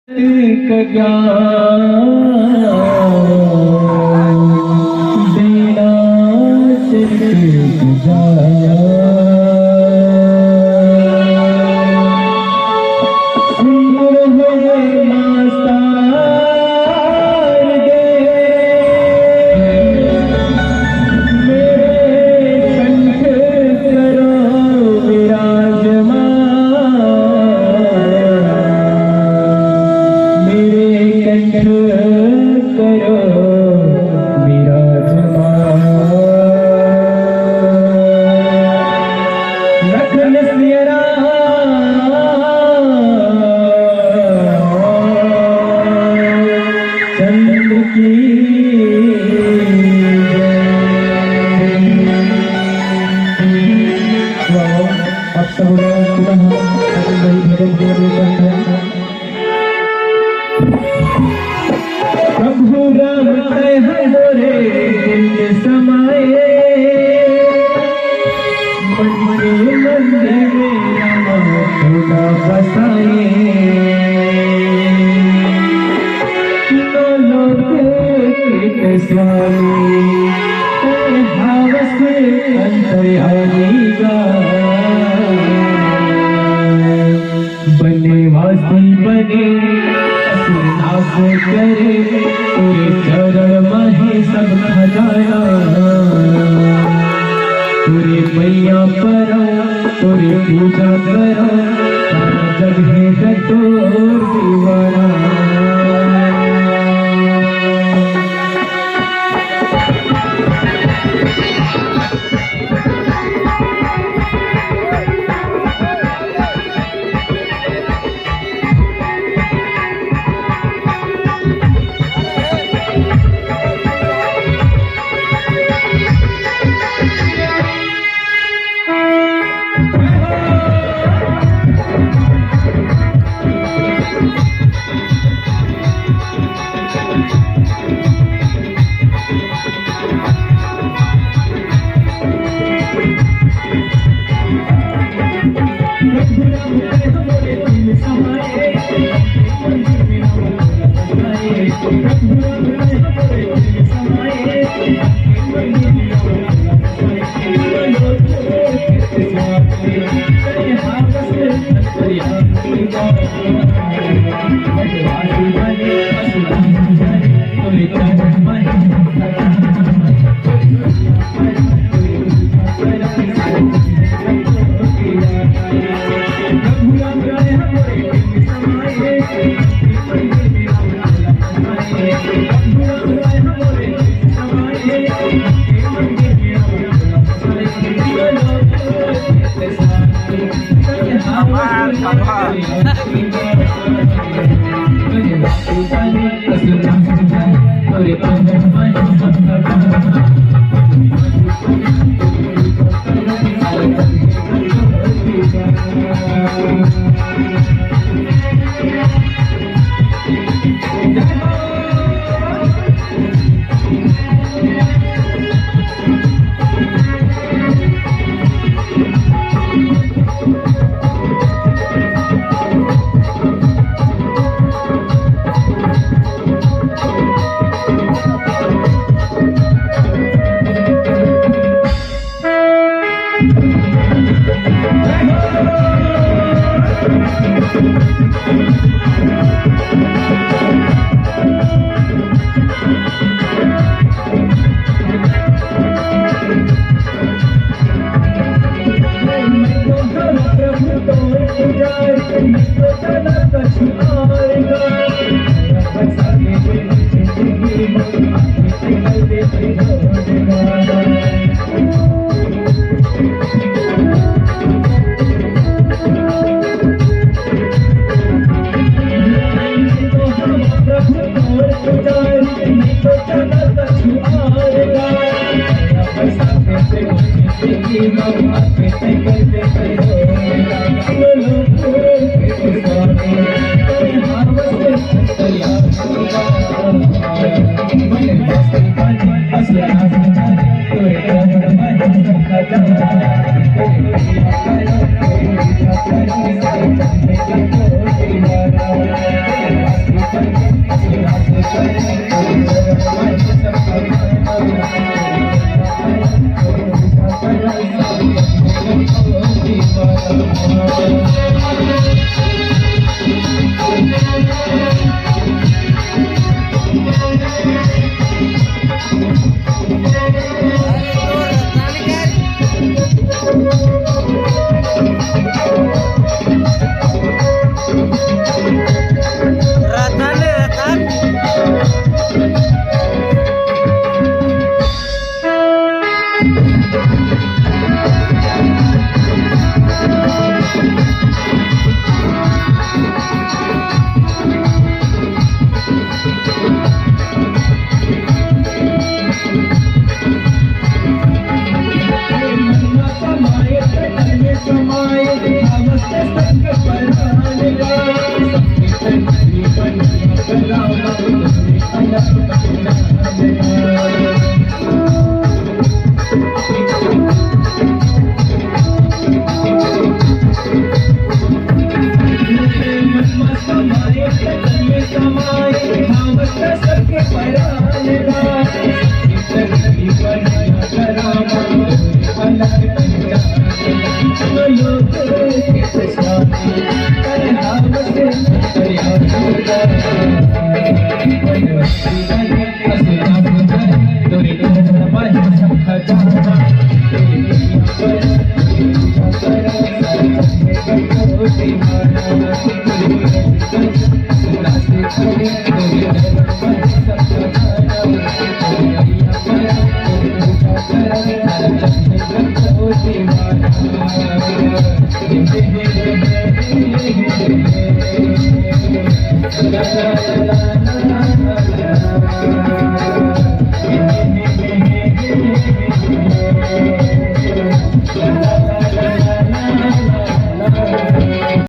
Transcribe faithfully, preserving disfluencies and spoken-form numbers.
का ज्ञान देना चित्त का ज्ञान। सुंदर है मास्टर दे मेरे कंठ करो विराजमान, मेरे कंठ करो विराजमान। लखन सिया राम चंद्र की जय। आप सब पुनः अटल भजन के लिए प्रभु राम तय है मोरे दिल समाए, मन के मंदिर में राम खुदा बसाए। तीनों लोक के स्वामी, तय हावस अंतर्यामी गा। बने वासी बने असुर नाश करे, तोरे चरण महे सब खजाना। तोरे पैया परा, तोरे पूजा करा, सारा जग है तोर दीवाना।